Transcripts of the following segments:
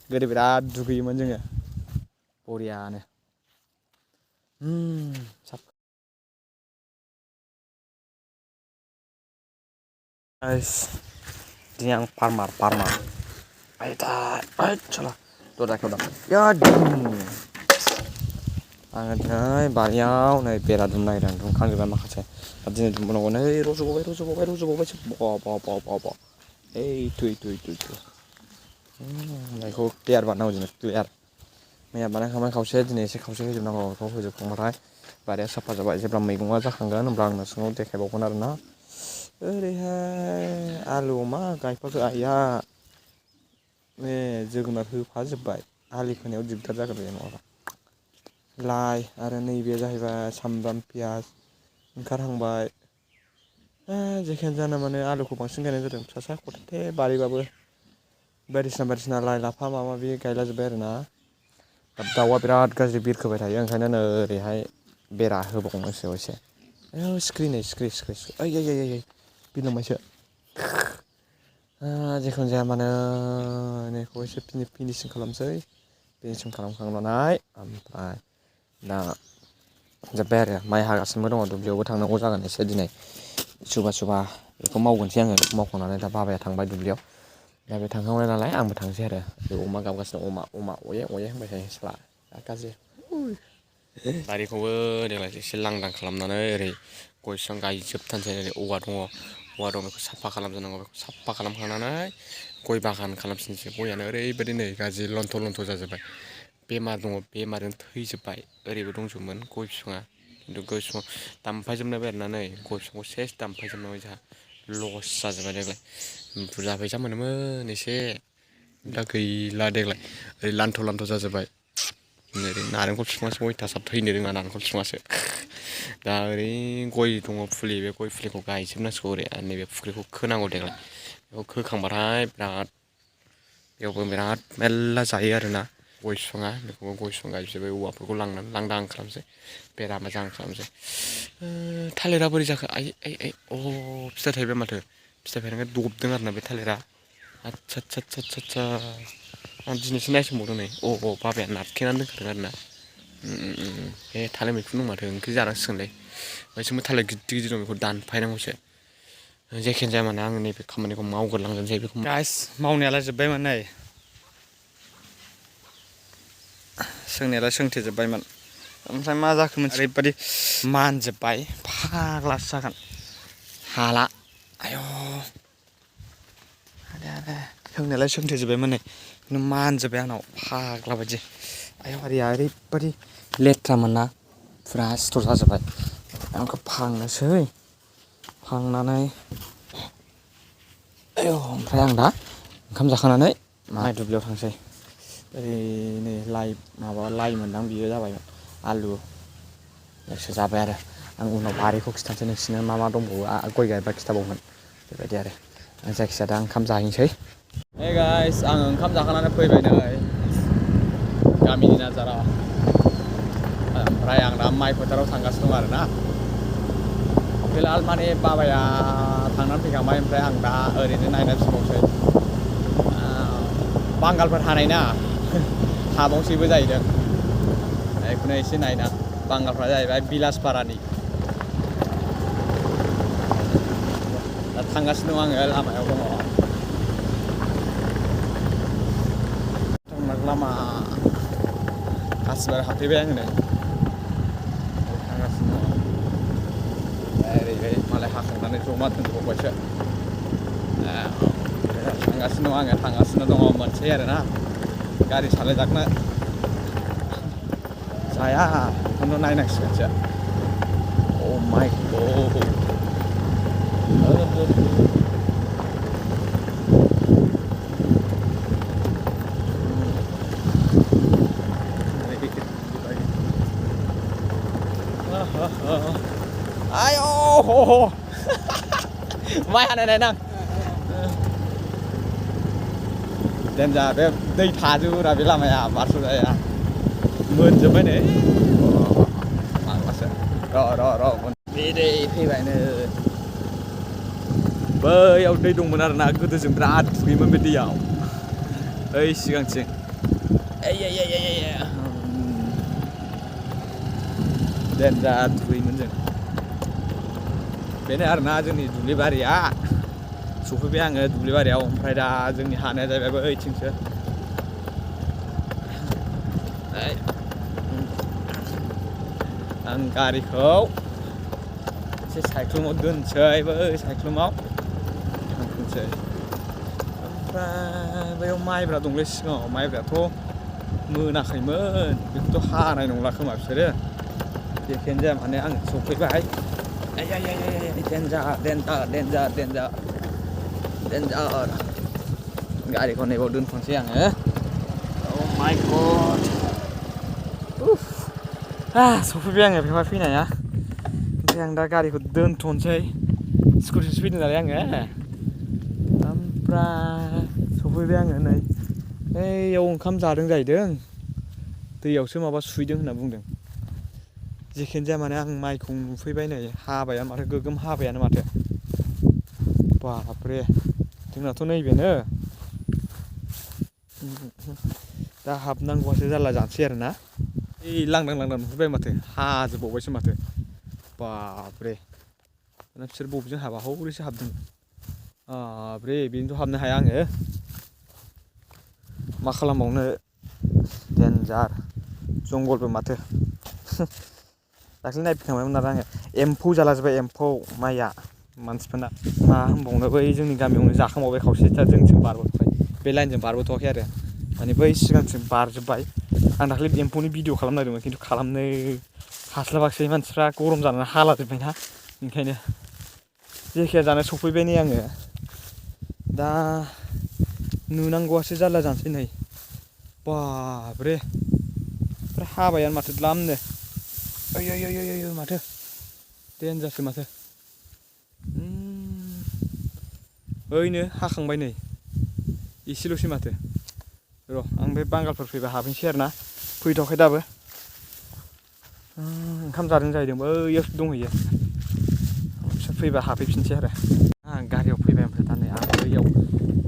गोदो बिराद दुगैयोमोन जोङो बरियानो दिनै आं फार्मार चला दरजा खेवदां आङो दिनै बारियाव नै बेरा दुमनो नागिरदों दुमखांजोब्बाय माखासे दिनै दुमबावनांगौ नै रज'बावबायसो बा बेखौ क्लियार बानायनांगौ जोङो क्लियार मैया बानायखांबाय खावसे दिनै एसे खावसे होजोबनांगौ बेखौ होजोबखांबाथाय बारिया साफा जाबाय जेब्ला मैगङा जाखांगोन होनब्ला आं नोंसिनाव देखायबावगोन आरोना ओरैहाय आलुआव मा गायफाखो आइया नै जोगोनार होफाजोब्बाय आलि खोनायाव दिगदार जागोन बे नङाबा लाइ आरो नैबे जाहैबाय सामब्राम पियास ओंखारहांबाय जेखियानो जाया मानो आलुखौ बांसिन गायनाय जादों फिसा खथाथे बारिबाबो बायदिसिना लाइ लाफा माबा माबि गायलाजोब्बाय आरोना दाउआ बिराद गाज्रि बिरखोबाय थायो ओंखायनो नै ओरैहाय बेरा होबावनोसै एसे सिख्रि ओइ बिरलांबायसो जेखुनु जाया मानो बेखौ एसे फिनिसिं खालामसै फिनिसिं खालामखांनानै ओमफ्राय दा जोब्बाय आरो माइ हागासिनोबो दङ दुब्लियावबो थांनांगौ जागोन एसे दिनै सुबा बेखौ मावगोनसै आङो बेखौ मावखांनानै दा बाबाया थांबाय दुब्लियाव दा बे थांखांबाय नालाय आंबो थांसै आरो बे अमा गाबगासिनो अमा अये होनबाय थायो साला गाज्रि बारिखौबो देग्लाय एसे लांदां खालामनानै ओरै गय बिफां गायजोबथारनोसै ओरै औवा दङ बेखौ साफा खालामजोबनांगौ बेखौ साफा खालामखांनानै गय बागान खालामफिनसै गयानो ओरैबायदि नै गाज्रि लन्थ' जाजोब्बाय बेमार दङ बेमारजों थैजोब्बाय ओरैबो दंजोबोमोन गय बिफाङा खिन्थु गय बिफाङाव दानफायजोबनाय आरोना नै गय बिफांखौ सेस दानफायजोबनांबाय जोंहा लस जाजोब्बाय देग्लाय बुरजा फैसा मोनोमोन एसे दा गैला देग्लाय ओरै लान्थ' जाजोब्बाय ओरै नारेंखल बिफाङासो अयथासार थैनो रोङा नारेंखल बिफाङासो दा ओरै गय दङ फुलि बे गय फुलिखौ गायजोबनांसिगौ ओरै आरो नैबे फुख्रिखौ खोनांगौ देग्लाय बेखौ खोखांबाथाय बेयावबो बिराद मेरला जायो आरोना गय बिफाङा बेखौबो गय बिफां गायजोब्बाय औवाफोरखौ लांनानै लांदां खालामसै बेरा मोजां खालामसै थालिरा बोरै जाखो आइ फिथाइ थाइबाय माथो फिथाइ थायनायखाय दबदों आरोना बे थालिरा आदसा आं दिनैसो नायसनबावदों नै बाबाया नारखेनानै दोनखादों आरोना बे थालिर मैखुन दं माथो ओंख्रि जानांसिगोनलै बैसोमबो थालिर गिदिर दं बेखौ दानफायनांगौसो जेखियानो जाया मानो आङो नैबे खामानिखौ मावग्रोलांगोनसै बेखौ गाइस मावनायालाय जोब्बायमोन नै सोंनायालाय सोंथेजोब्बायमोन ओमफ्राय मा जाखोमोन ओरैबायदि मानजोब्बाय फाग्लासो जागोन हाला आयौ सोंनायालाय सोंथेजोब्बायमोन नै खिन्थु मानजोब्बाय आंनाव फाग्ला बायदि आयौ आरिया ओरैबायदि लेथ्रामोन ना फुरा सिथर जाजोब्बाय आंखौ फांनानै आयौ ओमफ्राय आं दा ओंखाम जाखांनानै माइ दुब्लियाव थांसै ओरै नै लाइ मोनदां बियो जाबायमोन आलु लोगोसे जाबाय आरो आं उनाव बारिखौ खिथानोसै नोंसिनो मा दंबावो गय गायबा खिथाबावगोन बेबायदि आरो आं जायखिजाया दा ओंखाम जाहैनोसै हे गाइस आं ओंखाम जाखांनानै फैबाय नै गामिनि नाजाराव ओमफ्राय आं दा माइ फोथाराव थांगासिनो दं आरोना फिलहाल माने बाबाया थांनानै फैखांबाय ओमफ्राय आं दा ओरैनो नायनांसिगौसै बांगालफोर हानाय ना हाबावसैबो जाहैदों बेखौनो एसे नायना बांगालफ्रा जाहैबाय बिलासपारानि दा थांगासिनो दं आङो लामायाव दङ लामा कासिबार हाबफैबाय आङो नै थांगासिनो दङ ओरैहाय मालाय हाखांनानै जमा दोनजोबबावबायसो थांगासिनो दङ मोनसै आरोना गारि सालायजागोन जाया बेखौनो नायनांसिगोनसो माइ आयौ माइ हानाय नायनां देन्जार बे दै थाजोबोरा बे लामाया बारस'जाया मोनजोब्बाय नै माबासो र' बे दै फैबाय नै बैयाव दै दंमोन आरोना गोदो जों बिराद दुगैयोमोन बे दैयाव ओइ सिगांथिं देनजार दुगैयोमोन जों बेनो आरोना जोंनि दुब्लिबारिया सफैबाय आङो दुब्लिबारियाव ओमफ्राय दा जोंनि हानाया जाहैबाय बैथिंसो आं गारिखौ एसे साइख्लुमाव दोनसै बै साइख्लुमाव दोनसै ओमफ्राय बैयाव माइब्रा दंलै सिगाङाव माइब्रायाथ' मोनाखैमोन बेखौथ' हानाय नंला खोमा बिसोरो जेखियानो जाया माने आं सफैबाय देन्जार गारिखौ नैबाव दोनथ'नोसै आङो oh my god सफैबाय आङो बेवहाय फैनाया ओमफ्राय आं दा गारिखौ दोनथ'नोसै स्कुटिसो फैदों नालाय आङो ओमफ्राय सफैबाय आङो नै बैयाव ओंखाम जादों जाहैदों दैयावसो माबा सुहैदों होनना बुंदों जेखियानो जाया माने आं माइखौ नुफैबाय नै हाबायानो माथो गोगोम हाबायानो माथो बाबरे जोंनाथ' नैबेनो दा हाबनांगौआसो जारला जानोसै आरोना ओइ लांदां नुहैबाय माथो हाजोबावबायसो माथो बाबरे दाना बिसोर बबेजों हाबा हौरैसो हाबदों बाबरे बेनोथ' हाबनो हाया आङो मा खालामबावनो देन्जार जंगलबो माथो दाख्लै नायफैखांबायमोन आरो आङो एम्फौ जालाजोब्बाय एम्फौ माइया मानसिफोरना मा होनबावनो बै जोंनि गामियावनो जाखांबावबाय खावसेथा जोंथिं बारबोथ'बाय बे लाइनजों बारबोथ'वाखै आरो माने बै सिगांथिं बारजोब्बाय आं दाख्लै एम्फौनि भिडिअ खालामनो नागिरदोंमोन खिन्थु खालामनो हास्लाबाखिसै मानसिफ्रा गरम जानानै हालाजोब्बायना ओंखायनो जेखिया जानो सफैबाय नै आङो दा नुनांगौआसो जारला जानोसै नै बाबरे ओमफ्राय हाबायानो माथो द्लामनो ओइ माथो देन्जारसो माथो ओइनो हाखांबाय नै एसेल'सै माथो र' आं बे बांगालफोर फैबा हाबहैनोसै आरोना फैथ'वाखै दाबो ओंखाम जादों जाहैदों बैयावसो दंहैयो बिसोर फैबा हाबहैफिनसै आरो आं गारियाव फैबाय ओमफ्राय दा नै आं बैयाव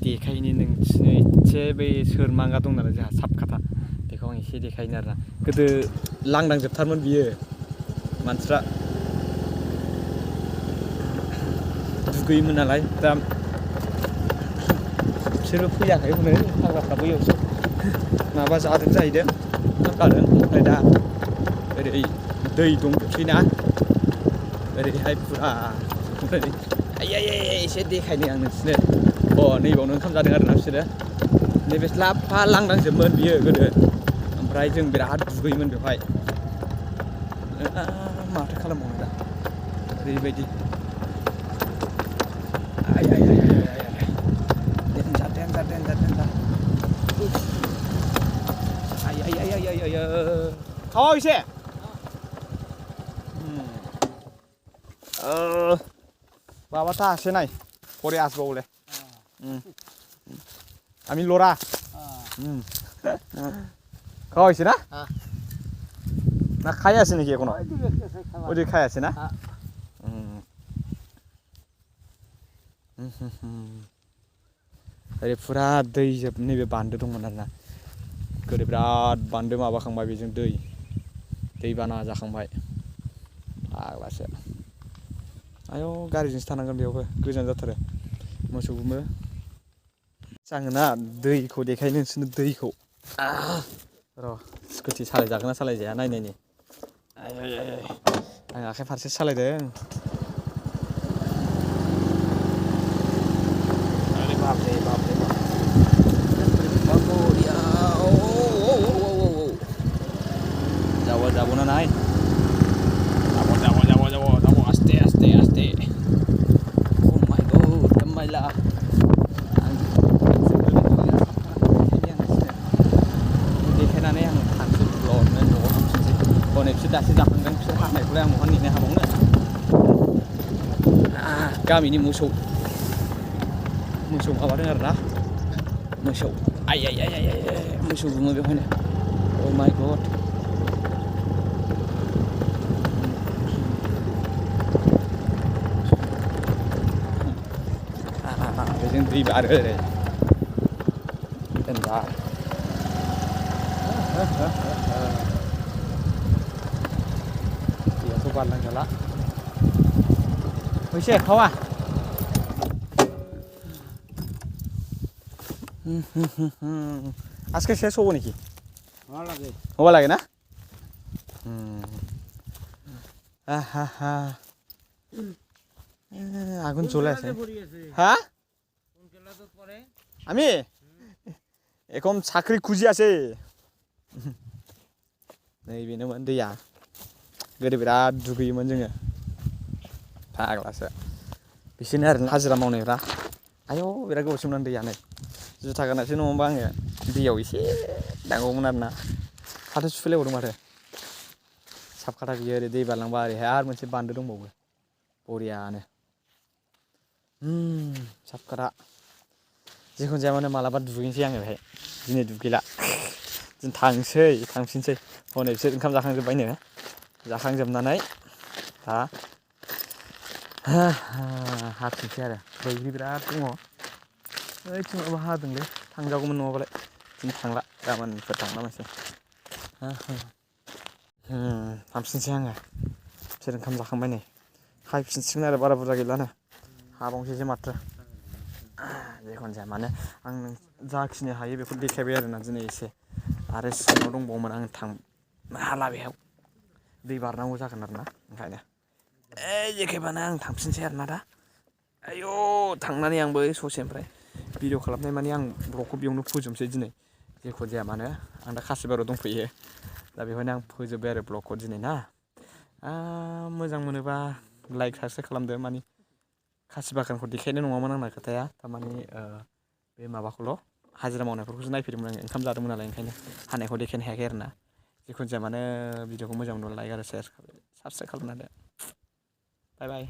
देखायनो नोंसिनो एसे बै सोरमांगा दं नालाय जोंहा साबखाथा बेखौ आं एसे देखायनो आरोना गोदो लांदांजोबथारमोन बियो मानसिफ्रा दुगैयोमोन नालाय दा बिसोरबो फैयाखै हनै हाग्राफ्रा बैयावसो माबा जादों जाहैदों जादों ओमफ्राय दा ओरै दै दंजोबसैना ओरैहाय फुरा ओमफ्राय एसे देखायनो आं नोंसिनो नैबावनो ओंखाम जादों आरोना बिसोरो नैबे लाफा लांदांजोबमोन बियो गोदो ओमफ्राय जों बिराद दुगैयोमोन बेवहाय माथो खालामबावनो दा ओरैबायदि खावा एसे बाबाथा से नाय परे आसबाव बोले आमी लरा खावा एसे ना ना खाई আছে নাকি এখনো ওই খাই আছে না ओरै फुरा दै जोब नैबे बान्दो दंमोन आरोना गोदो बिराद बान्दो माबाखांबाय बेजों दैबाना जाखांबाय फाग्लासो आयौ गारिजोंसो थानांगोन बेयावबो गोजान जाथारो मोसौ गुमो आङो ना दैखौ देखायनो नोंसोरनो दैखौ र' स्कुटि सालायजागोन ना सालायजाया नायनायनि आं आखाइ फारसे सालायदों যাবো না নাই যাবো আস্তে ও মাই গড কামাইলা देखायनानै आं थांसै ब्ल'नो न'आव थांफिनसै हनै बिसोर दासो जाखांदों बिसोर हानायखौलाय आं बहा नेनो हाबावनो गामिनि मोसौ माबादों आरोना मोसौ मोसौ गुमो बेवहायनो oh my god बेजों दै बारो ओरै देन्जार दैयाथ' बारलांजाला फैसे खावा আজকে শেষ হবো নাকি হওয়া লাগে না আগুন চলে আসে হ্যাঁ আমি এখন চাকরি খুঁজি আছে नैबेनोमोन दैया गोदो बिराद दुगैयोमोन जोङो फाग्लासो बिसोरनो आरो हाजिरा मावनायफ्रा आयौ बिराद गोबावसैमोन दैयानो जुथा गाननासो नङाबा आङो दैयाव एसे दांगौमोन आरोना फाथो सुफैलायबावदों माथो साबखाथा बियो ओरै दै बारलांबा ओरैहाय आरो मोनसे बान्दो दंबावो बरियानो साबखाथा जिखुनु जाया माने मालाबा दुगैनोसै आङो बेहाय दिनै दुगैला दिनै थांफिनसै हनै बिसोर ओंखाम जाखांजोब्बायनो जाखांजोबनानै दा हाफिनसै आरो बैग्रि बिराद दङ ओइथिं माबा हादोंलै थांजागौमोन नङाबालाय दिनै थांला गाबोनफोर थांलाबायनोसै थांफिनसै आङो बिसोर ओंखाम जाखांबाय नै हाफिनसिगोन आरो बारा बुरजा गैलानो हाबावनोसैसो माथो जिखुनु जाया मानो आं जाखिनि हायो बेखौ देखायबाय आरोना दिनै एसे आरो सिगाङाव दंबावोमोन आं हाला बेयाव दै बारनांगौ जागोन आरोना ओंखायनो जेखायबानो आं थांफिनसै आरोना दा आयौ थांनानै आंबो ससेनिफ्राय भिडिअ खालामनाय माने आं ब्लगखौ बेयावनो फोजोबनोसै दिनै जेखौ जाया मानो आं दा खासिबाराव दंफैयो दा बेवहायनो आं फोजोब्बाय आरो ब्लगखौ दिनै ना मोजां मोनोबा लाइक साबसक्राइब खालामदो माने खासि बागानखौ देखायनाय नङामोन आंना खोथाया थारमाने बे माबाखौल' हाजिरा मावनायफोरखौसो नायफैदोंमोन आङो ओंखाम जादोंमोन नालाय ओंखायनो हानायखौ देखायनो हायाखै आरोना जिखुनु जाया मानो भिडिअखौ मोजां मोनोब्ला लाइक आरो शेयार साबसक्राइब खालामना होदो बाय बाय